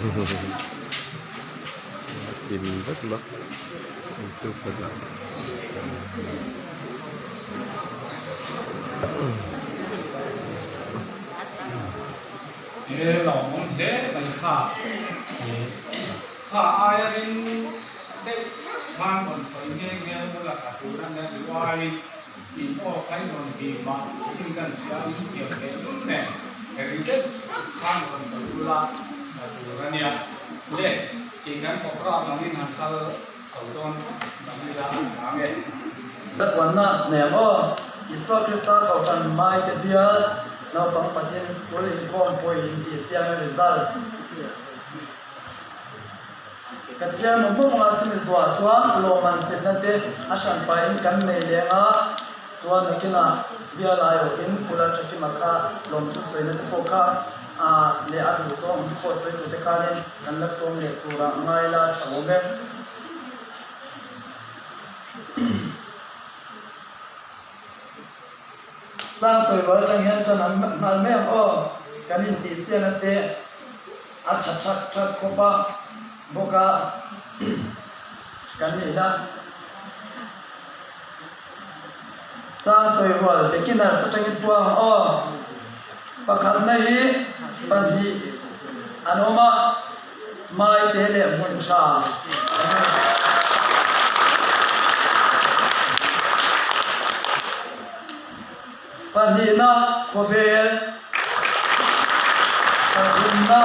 Tin vek bawk youtube ka dah In aw kha in rawn ti mah in kan hria in thiam leh lul nen ri deuh tlat khan rawn sawi ula tha tur a nia. Le tih kan programme angin han kal chho dawn phawt mai ila a tha nge. Hlakuanna hnem aw, Isua Krista Kohhran Maite Bial Naupang Pathian School inkhawmpui intihsiamna result. Ka chhiar mawp mawp anga chumi zuah chuan lawmman setna te a hran pahin kan nei leng a, chuan nakinah bial aiawhin Pu Lalthakima kha lawmthu sawina te pawh kha leh a duh zawng ang te pawh sawi tur te khanin kan la sawm leh turah ngai la tha awm e. Tlang sawi rual atang hian tan an nghal mai ang aw, kan intihsiakna te a tha thak thak khawp a bawk a kan nih na. Tlang sawi rual beginners atangin puang ang aw, pakhatna hi pahnih an awm a. Maite leh hmun tha an ni. Pahnihna khawvel, pathumna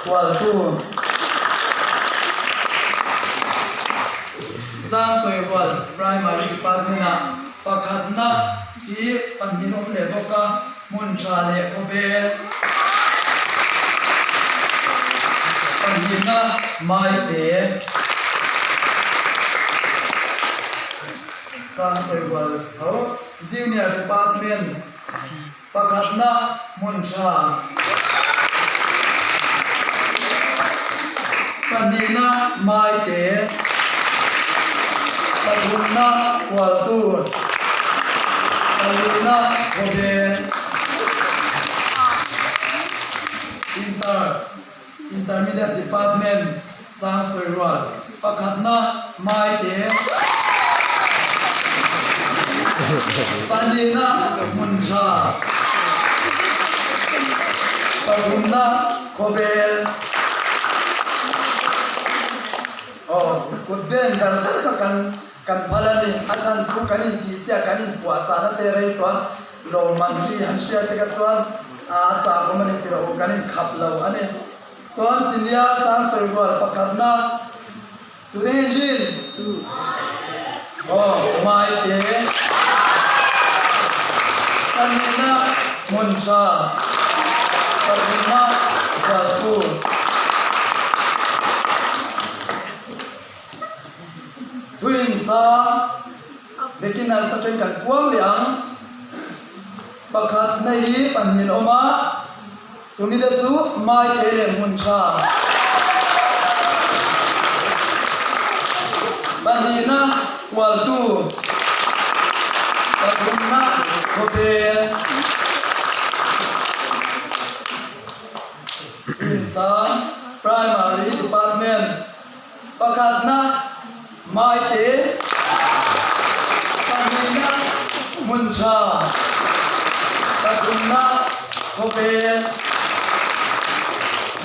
hualtu. Zangsawihual Primary Department-ah pakhatna hi pahnih awm leh bawk a. Hmun tha leh khawvel pahnihna Maite Tangsawihual ho Junior Department pakhatna hmun tha pahnihna Maite pathumna Hualtu. Palina khawvel Inter Intermediate Department tlang sawi rual pakhatna Maite Pahnihna hmun tha Pathumna khawvel Aw kut ben dar dar kha kan Kan phal a ni, a chhan chu kan intihsiak, kan inpuahchahna te rei tawh a, lawmman ri han hriat te kha chuan a chak awm a ni tih rawh u, kan inkhap lo a ni. Chuan senior chang sawi rual pakhatna tute nge Jin? Aw, Maite. Pahnihna hmun tha, pathumna Hualtu. Thuin sang beginners atangin kan puang leh ang. Pakhatna hi pahnih an awm a, chumi te chu Maite leh hmun tha. Pahnihna Kualtu, pathumna Khawvel. Thuin sang Primary Department. Pakhatna Maite, pahnihna Hmun Tha, pathumna Khawvel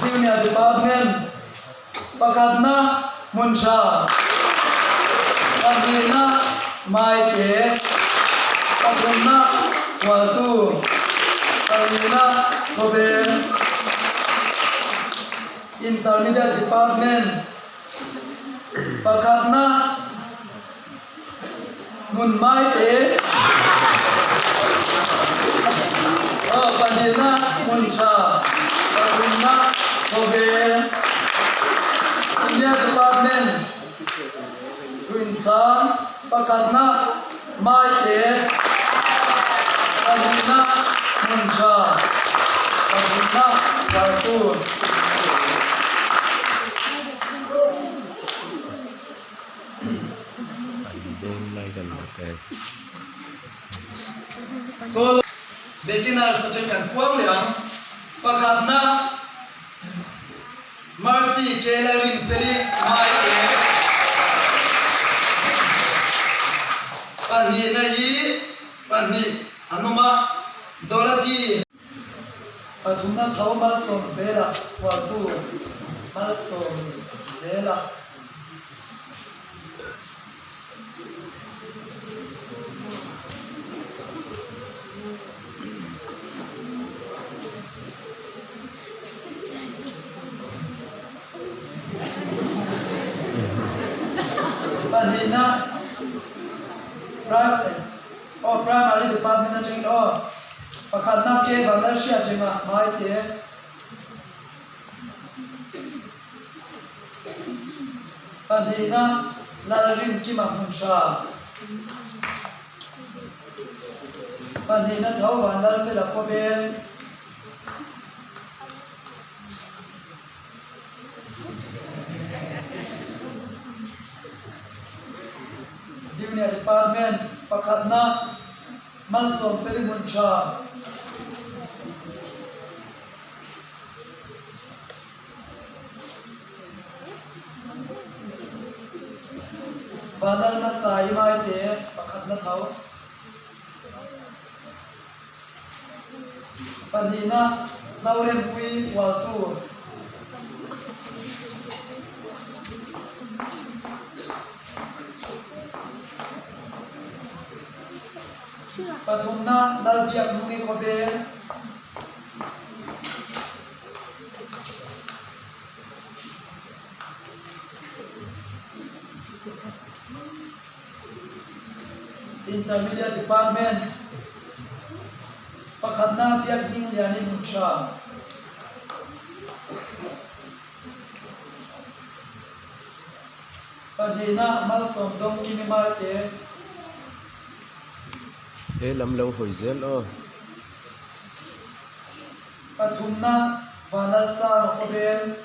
Junior Department, pakhatna Hmun Tha, pahnihna Maite, pathumna Hualtu, palina Khawvel. Intermediate Department pakhatna hmun Maite aw pahnihna hmun tha pathumna Khawvel Senior Department Thuinchang pakhatna Maite pahnihna hmun tha pathumna Hualtu. Solo beginners atang kan puang leh ang pakhatna. Mercy Kela Rinfeli Maite. Pahnihna hi pahnih an awm a, Dorothy. Pathumna tho malsawm zela hualtu malsawm zela. Pahnihna aw primary department atangin aw pakhatna ke Vanlalhriat ringa hmaite. Pahnihna Lalrinkima hmun hra. Pahnihna tho Vanlalfela khawvel. Junior Department pakhatna Malsawmfeli hmun tha. Vanlal hmasa i maite pakhatna tho. Pahnihna Zorempui Hualtu. Pathumna Lalbiaknungi Khawbel. Intermediate Department pakhatna biak hming lian in hmun tha. Pahnihna Malsawm Dawng Kimi Marte. He lam lo hawi zel aw. Pathumna Vanlalsanga khawvel.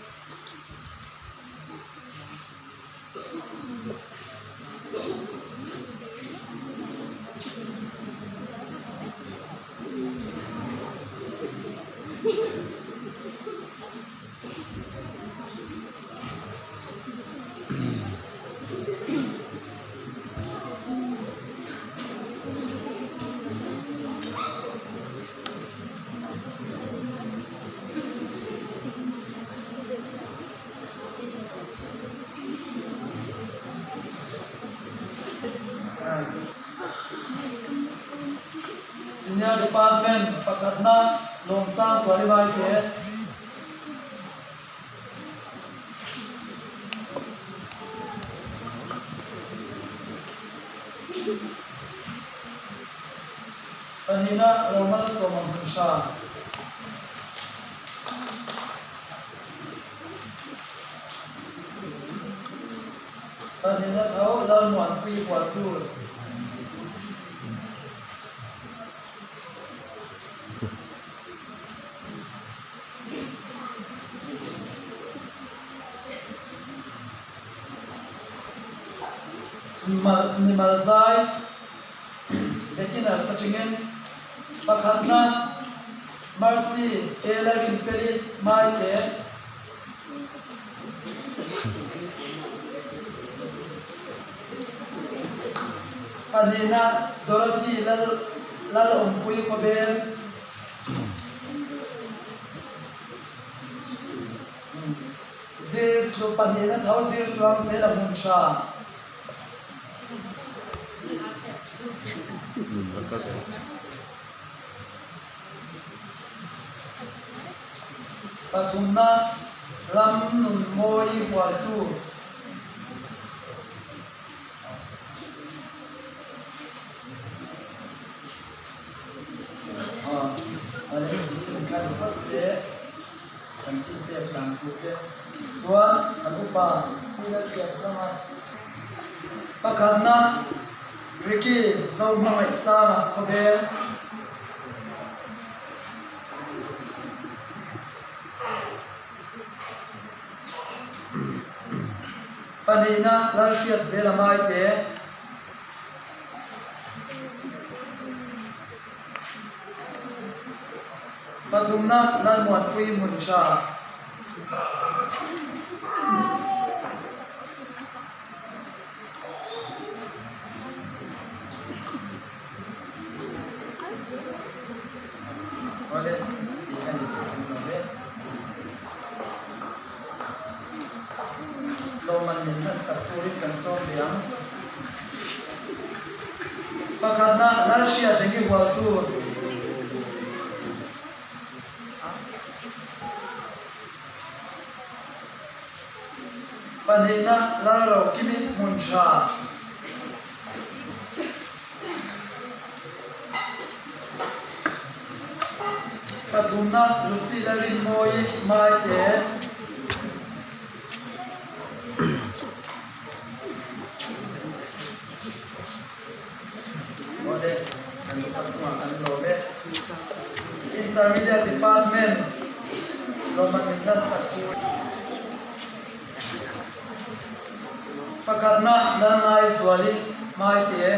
Senior Department pakhatna Lawmsang Zualimai te. Pahnihna Romal Sawma hmun hra. Pahnihna tho Lalmuanpui Hualtur. Nimal zai beginners atangin pakhatna Mercy Taylor Rinfeli Maite pahnihna Dorothy Lal Lalawmpui Khawbel. Zir tlu pahnihna tho zir tluang zel a hmun tha. Pathumna ram nun mawi hualtu. Pakhatna Ricky Zohmangaihsanga khawvel. Pahnihna Lalhriat Zela Maite. Pathumna Lalmuanpui hmun tha. Awle, tih kha ni se kan lo ve. Lawmman min hman sak turin kan sawm ve ang. Pakhatna, Lalhria Dengue hualtu. Pahnihna, Lalrokimi hmun tha. Pathumna, Lucy Lalrinmawii Maite. Awle, kan lupa chungah kan lawm e. Intermediate Department lawmman min hlan sak tu. Pakhatna Lalngai Zuali Maite.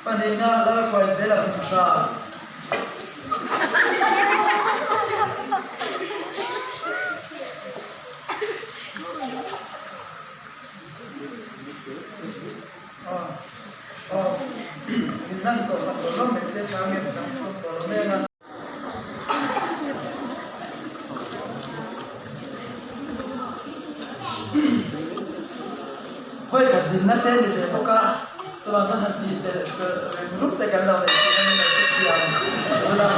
Pahnihna Lalhruaizela Hmunhra. Min hlan tawh sak lo lo mai se tha nge kan sawm tawh lo mai anga. Vawi khat dinna te ni ve bawk a, chuvang chuan han tih belh serh reng rup te kan lo nei tih a ni lo chu thiam bula.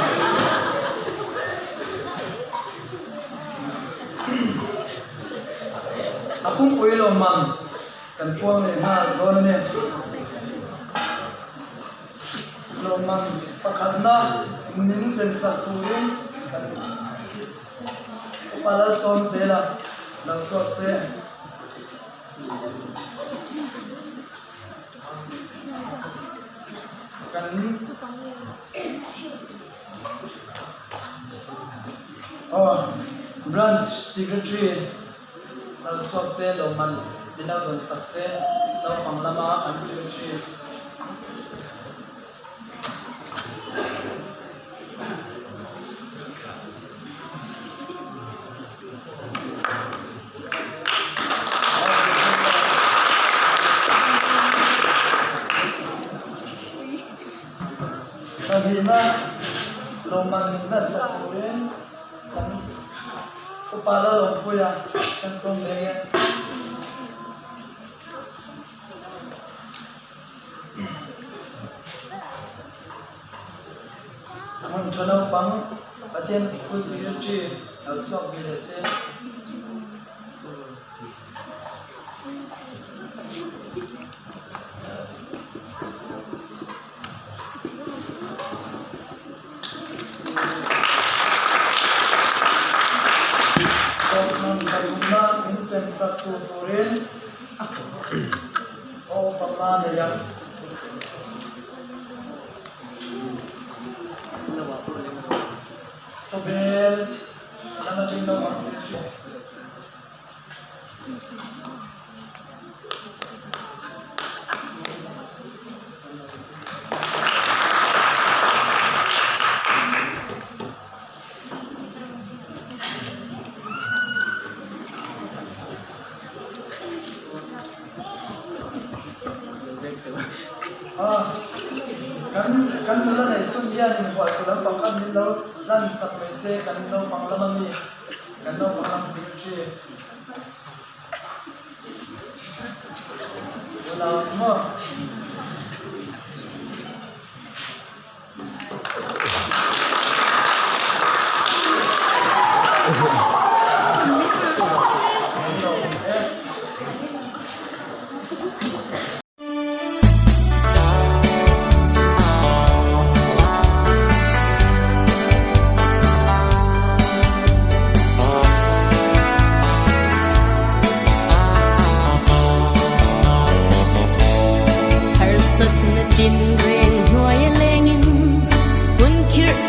A pumpui lawmman kan puang leh nghal dawn a ni. Lawmman pakhatna min zen sak turin kan upa Lalsawm zela lo chhuak se. Kan Aw Branch Secretary lo chhuak se lawmman min lo dawn sak se naupang lama an Secretary. Pahnihna lawmman hlatsak turin kan upa Lalawmpuia kan sawm ve nge. Hmun tha naupang Pathian School Secretary lo chhuak ve leh se. Kohhran pathumna min sem sak tur turin aw panga nei a. Khawvel lam atang naupang secretary. Kan kan nula neih chhun hianin huaithu lampang khan min lo lan sak mai se kan naupang lama mi. Kan naupang lam secretary Unau ni maw? Harsatna tin reng hnuai a lengin hun khirh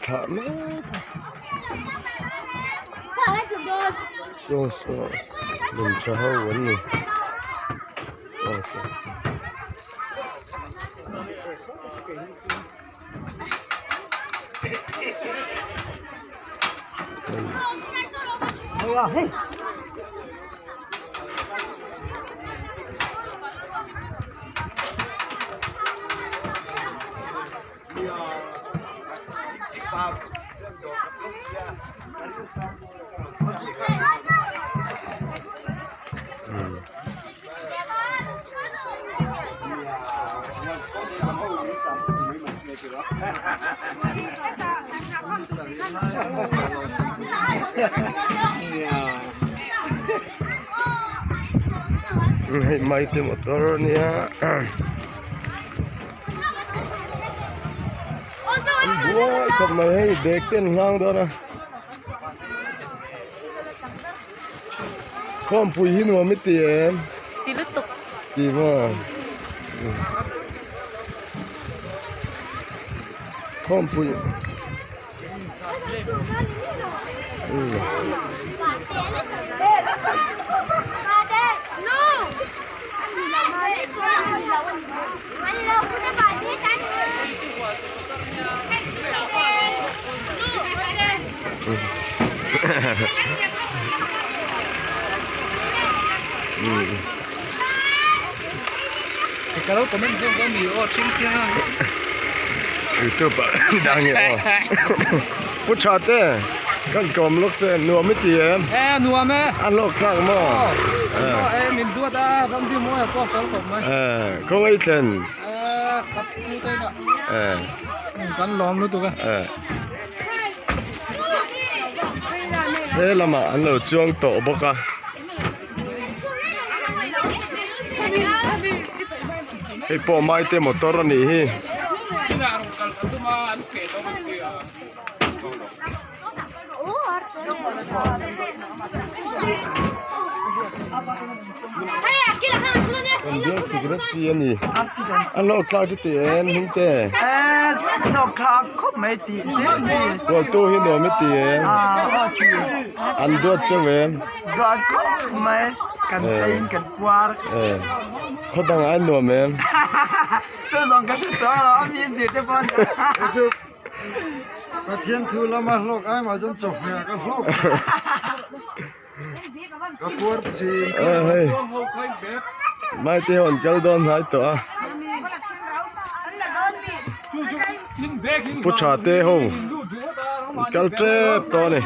thlah mek a saw saw lem tha ho an ni aw saw. Hei maite motor a nia an buai khawp mai hei bag te an hlang dawn a khawmpui hi nuam i ti em ti lutuk ti maw khawmpui youtube ah dang nge aw pu tha te kan kawm lawk che nuam i ti em e nuam e a hlawk thlak maw e min duat a ramdi mawi a pawh fel khawp mai e khawngaih thlen e ka pu te ka e kan lawm lutuk a e he lamah an lo chuang tawh bawk a hei pawh maite motor a nih hi. Kan bial cigarette chi a ni a hlawk thlak i ti em hming te Hualtu hi nuam i ti em an duat cheu em khaw dangah a nuam em. Pathian thu lama hlawk ai mah chuan chawhmeh ka hlawk ka puar thin hei maite ho an kal dawn hnai tawh a pu tha te ho an kal tep tawh a ni.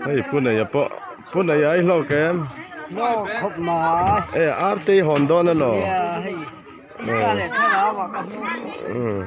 Hei pu neia pawh pu neia i hlawk em. Hlawk khawp mai. E arte i hawn dawn elaw? Nia hei tisa leh thlarau ah ka hmu.